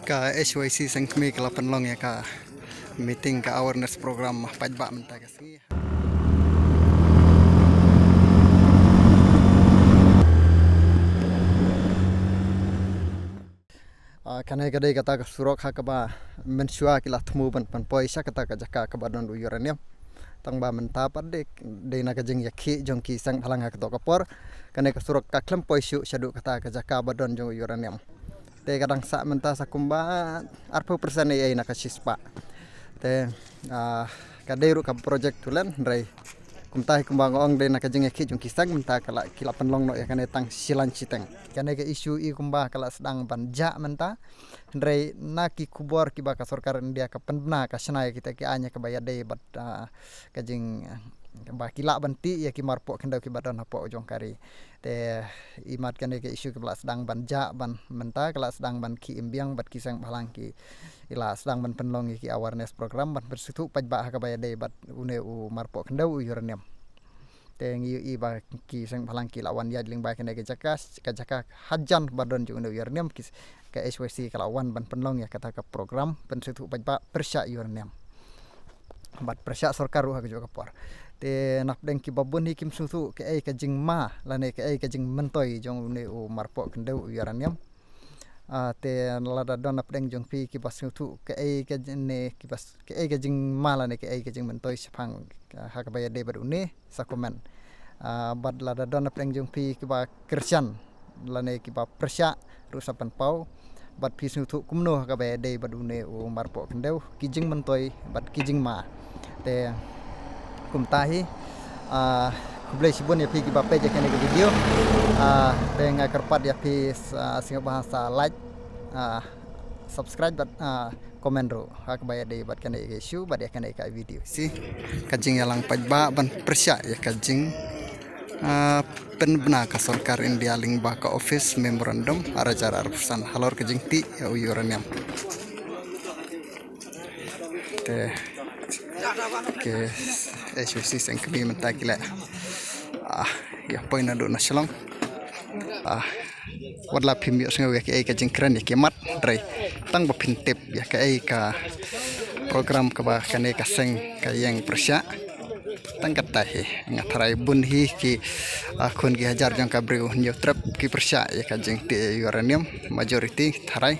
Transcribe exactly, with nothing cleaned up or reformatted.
Ka H Y C Sengkmie ka la pynlong ïa ka meeting, ka awareness program paidbah mynta ka sngi. Ah, kane ka dei kata ka surok ha kaba mynshuwa ki la thmu ban pynpoi sha kata ka jaka kaba don u uranium. Tang ba mynta pat dei, dei na ka jingïakhih jong ki seng bhalang ha kato ka por, kane ka surok ka khlem poi shuh shaduh kata ka jaka ba don jong u uranium. Te ka dang sah mynta sa kumba arphew percent ei ei na ka shispah. Te, ah, ka dei ruh ka project to let, hynrei kumta hi kumba nga ong, dei na ka jingïakhih jong ki seng mynta ka la, ki la pynlong noh ïa kane tang shi laiñ shiteng. Kane ka issue i kumba ka la sdang ban jah mynta, hynrei na ki khubor kiba ka sorkar India ka pynbna ka shna ïa kita ki aiñ kaba ïadei bad, ah, ka jing, ba ki lah ban tih ïa ki marpoh khyndew kiba don hapoh jong ka ri. Te imat kane ka issue kaba la sdang ban jah ban mynta, ka la sdang ban khih im biang bad ki seng bhalang ki, i la sdang ban pynlong ïa ki awareness program ban pynsngewthuh paidbah ha kaba ïadei bad une u marpoh khyndew u uranium. Te ngi ïohi ba ki seng bhalang ki la wan ïaid lyngba kane ka jaka, ka jaka hajan ba don jong une u uranium, ki, ka H Y C ka la wan ban pynlong ïa kata ka program pynsngewthuh paidbah pyrshah uranium bad pyrshah sorkar ruh ha kajuh ka por. Te napdeng kiba bun hi kim sngewthuh kaei ka jingma lane kaei ka jingmyntoi jong une u marpoh khyndew u uranium. Ah, te lada don napdeng jong phi kiba sngewthuh kaei ka jing, ne kiba s-, kaei ka jingma lane kaei ka jingmyntoi shaphang, ah, ha kaba ïadei bad une, sa comment. Ah, bad lada don napdeng jong phi kiba kyrshan lane kiba pyrshah ruh sa pynpaw, bad phi sngewthuh kumno ha kaba ïadei bad une u marpoh khyndew, ki jingmyntoi bad ki jingma. Te kumta hi, ah, khublei shibun ïa phi kiba peit ïa kane ka video. Ah, te nga kyrpad ïa phi sa, sngewbha sa like, ah, subscribe bad, ah, comment ruh ha kaba ïadei bad kane ka issue bad ïa kane ka video. Shi ka jingïalang paidbah ban pyrshah ïa ka jing, ah, pynbna ka sorkar India lyngba ka office memorandum ar hajar arphew san halor ka jingtih ïa u uranium. Te ki H Y C Sengkmie mynta ki la, ah, ïa poi naduh na Shillong. Ah, wat la phim ïohsngew ïa kaei ka jingkren ïa ki mat, hynrei tang ba phin tip ïa kaei ka program kaba kane ka seng ka ïeng pyrshah. Tang katta hi, nga tharai bun hi ki, ah, khun ki hajar jong ka briew Hynñiewtrep ki pyrshah ïa ka jingtih uranium, majority tharai.